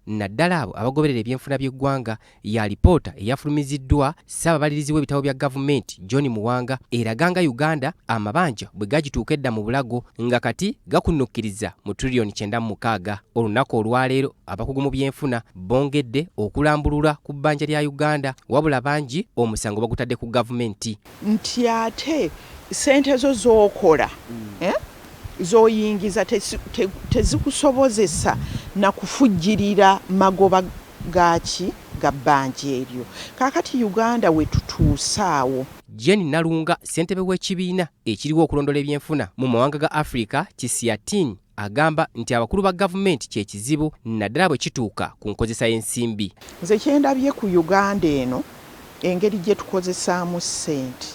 Naddala abo abagoberera ebyenfuna by'eggwanga, ya lipoota eyafulumiziddwa Ssaababalirizi w'ebitabo bya gavumenti John Muwanga, eraga nga Uganda amabanja bwe gagituuka edda mu bulago, nga kati gakunukkiriza mu triliyoni 96. Olunaku olwaleero abakugu mu byenfuna bongedde okulambulula ku bbanja lya Uganda, wabula bangi omusango bagutadde ku gavumenti. Nti ate sente zo z'okola, eh? Z'oyingiza tezikusobozesa na kufujjirira magoba gaki ga bbanja eryo. Kaakati Uganda we tutuuse awo. Jane Nalunga, ssentebe w'ekibiina ekiriwo okulondola ebyenfuna mu mawanga ga Africa ki SEATIN, agamba nti abakulu ba gavumenti kye kizibu, naddala bwe kituuka ku nkozesa y'ensimbi. Nze kyendabye ku Uganda eno, engeri gye tukozesaamu ssente,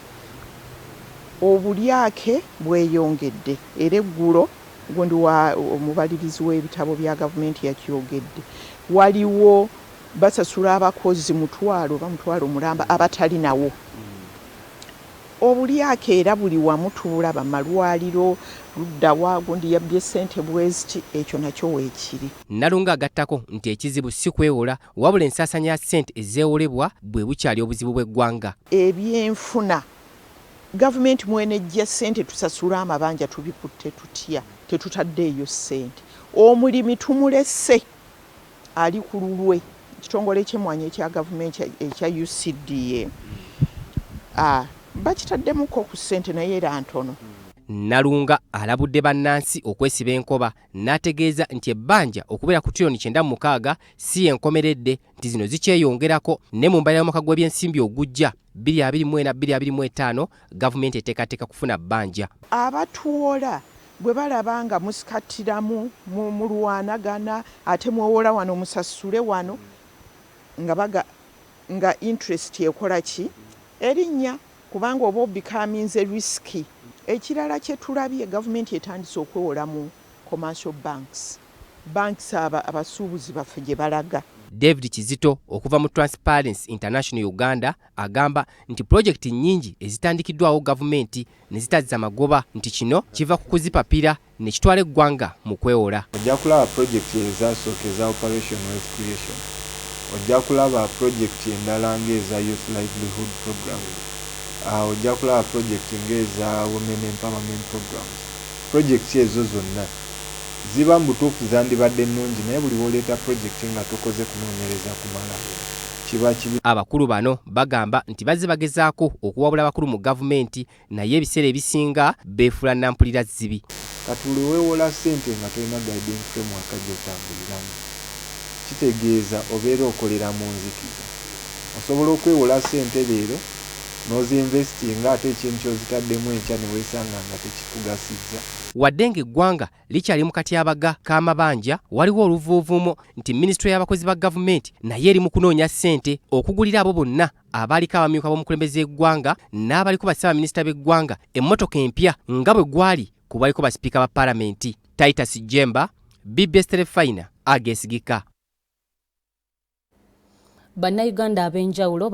obulyake bweyongedde. Era eggulo gundi wa omubalirizi w'ebitabo bya gavumenti yakyogedde, waliwo basasula abakozi 500 oba 500 mulamba abatali nawo. Obulyake era buli wamu tubulaba, malwaliro luddawa, gundi yabbye ssente bweziti, ekyo nakyo weekiri. Nalunga agattako nti ekizibu si kwewola, wabula ensaasanya ya ssente ezeewolebwa bwe bukyali obuzibu bw'eggwanga. Ebyenfuna, gavumenti mwenejja ssente tusasule amabanja, tubikutte tutya? Tetutaddeeyo ssente. Omulimi tumulese ali ku lulwe. Ekitongole ky'emmwanyi ekya gavumenti ekya UCDA bakitaddemuko ku ssente, naye era ntono. Nalunga alabudde bannansi okwesiba enkoba, n'ategeeza nti ebbanja okubeera ku triliyoni 96 si yenkomeredde, nti zino zikyeyongerako ne mu mbalira y'omwaka gw'ebyensimbi ogujja 2024 2025 gavumenti eteekateeka kufuna bbanja. Abatuwola bwe balaba nga musikatiramu, mulwanagana, ate mwewola wano musasule wano, nga baga nga interest ekola ki erinnya, kubanga oba obikaminze risk. Ekirala kye tulabye, gavumenti etandise okwewola mu commercial banks, banks abasuubuzi baffe gye balaga. David Kizito okuva mu Transparency International Uganda agamba nti pulojekiti nnyingi ezitandikiddwawo gavumenti ne zitazza magoba, nti kino kiva ku kuzipapira ne kitwala eggwanga mu kwewola. Ojja kulaba pulojekiti ezasooka eza Operation Wealth Creation, ojja kulaba pulojekiti endala ng'eza Youth Livelihood Program, ojja kulaba pulojekiti ng'eza Women Empowerment Programs. Pulojekiti ezo zonna ziba mu butuufu zandibadde nnungi, naye buli w'oleeta pulojekiti nga tokoze kunoonyereza kumala, kiba kibi. Abakulu bano bagamba nti bazze bagezaako okuwabula abakulu mu gavumenti, naye ebiseera ebisinga beefuula nampulira zzibi. Kati buli weewola ssente nga tolina guiding framework gy'otambuliramu, kitegeeza obeera okolera mu nzikiza. Osobola okwewola ssente leero n'ozinvestinga, ate ekintu ky'ozitaddemu enkya ne weesanga nga tekikugasizza. Wadde ng'eggwanga likyali mu katyabaga k'amabanja, waliwo oluvuuvuumo nti minisitule y'abakozi ba gavumenti naye eri mu kunoonya ssente okugulira abo bonna abaaliko abamyuka b'omukulembeze w'eggwanga n'abaliko bassaabaminisita b'eggwanga emmotoka empya, nga bwe gwali ku baliko basipiika ba paalamenti. Titus Jemba, BBS Terefayina, ageesigika. Bannayuganda ab'enjawulo.